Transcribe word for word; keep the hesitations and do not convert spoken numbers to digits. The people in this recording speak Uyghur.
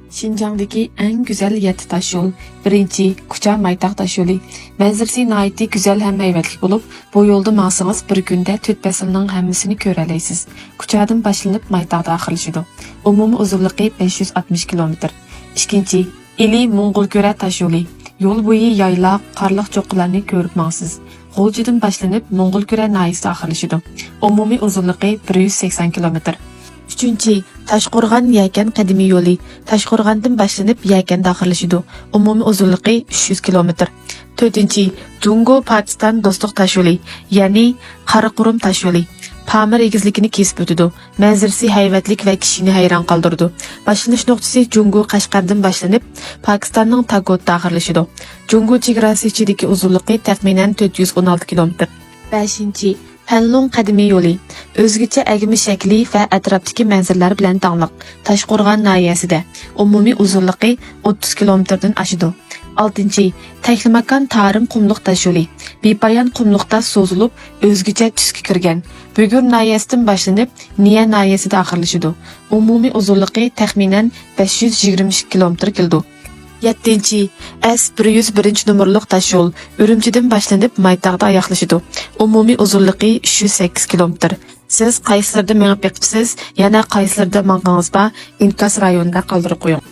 شىنجاڭدىكى ئەڭ گۈزەل يەتتە تاشيول. بىرىنچى، كۇچا مايتاغ تاشيولى. مەنزىرىسى ناھايىتى گۈزەل ھەم ھەيۋەتلىك بولۇپ، بۇ يولدا ماڭسىڭىز بىر كۈندە تۆت پەسىلنىڭ ھەممىسىنى كۆرەلەيسىز. كۇچادىن باشلىنىپ مايتاغدا ئاخىرلىشىدۇ. ئومۇمىي ئۇزۇنلۇقى بەش يۈز ئاتمىش كىلومېتىر. ئىككىنچى، ئىلى موڭغۇلكۈرە تاشيولى. يول بويى يايلاق، قارلىق چوققىلارنى كۆرۈپ ماڭىسىز. غۇلجىدىن باشلىنىپ موڭغۇلكۈرە ناھىيەسىدە ئاخىرلىشىدۇ. ئومۇمىي ئۇزۇنلۇقى بىر يۈز سەكسەن كىلومېتىر. ئۈچىنچى، تاشقورغان يەكەن قەدىمىي يولى. تاشقورغاندىن باشلىنىپ يەكەندە ئاخىرلىشىدۇ. ئومۇمىي ئۇزۇنلۇقى ئۈچ يۈز كىلومېتىر. تۆتىنچى، جۇڭگو پاكىستان دوستلۇق تاشيولى، يەنى قاراقۇرۇم تاشيولى. پامىر ئېگىزلىكىنى كېسىپ ئۆتىدۇ. مەنزىرىسى ھەيۋەتلىك ۋە كىشىنى ھەيران قالدۇرىدۇ. باشلىنىش نۇقتىسى جۇڭگو قەشقەردىن باشلىنىپ، پاكىستاننىڭ تاكوتتا ئاخىرلىشىدۇ. جۇڭگو چېگراسى ئىچىدىكى ئۇزۇنلۇقى تەخمىنەن تۆت يۈز ئون ئالتە كىلومېتىر. بەشىنچى، پەنلۇڭ قەدىمىي يولى. ئۆزگىچە ئەگمە شەكلى ۋە ئەتراپتىكى مەنزىرىلەر بىلەن داڭلىق. تاشقورغان ناھىيەسىدە. ئومۇمىي ئۇزۇنلۇقى ئوتتۇز كىلومېتىردىن ئاشىدۇ. ئالتىنچى، تەكلىماكان تارىم قۇملۇق تاشيولى. بىپايان قۇملۇقتا سوزۇلۇپ، ئۆزگىچە تۈسكە كىرگەن. بۈگۈر ناھىيەسىدىن باشلىنىپ، نىيە ناھىيەسىدە ئاخىرلىشىدۇ. ئومۇمىي ئۇزۇنلۇقى تەخمىنەن بەش يۈز يىگىرمە ئىككى كىلومېتىر كېلىدۇ. يەتتىنچى، ئەس بىر يۈز بىرىنچى نومۇرلۇق تاشيول، ئۈرۈمچىدىن باشلىنىپ مايتاغدا ئاياغلىشىدۇ. ئومۇمىي ئۇزۇنلۇقى ئۈچ يۈز سەككىز كىلومېتىر. سىز قايسىلىرىدا مېڭىپ بېقىپسىز، يەنە قايسىلىرىدا ماڭغىنىڭىز بار؟ ئىنكاس رايونىدا قالدۇرۇپ قويۇڭ.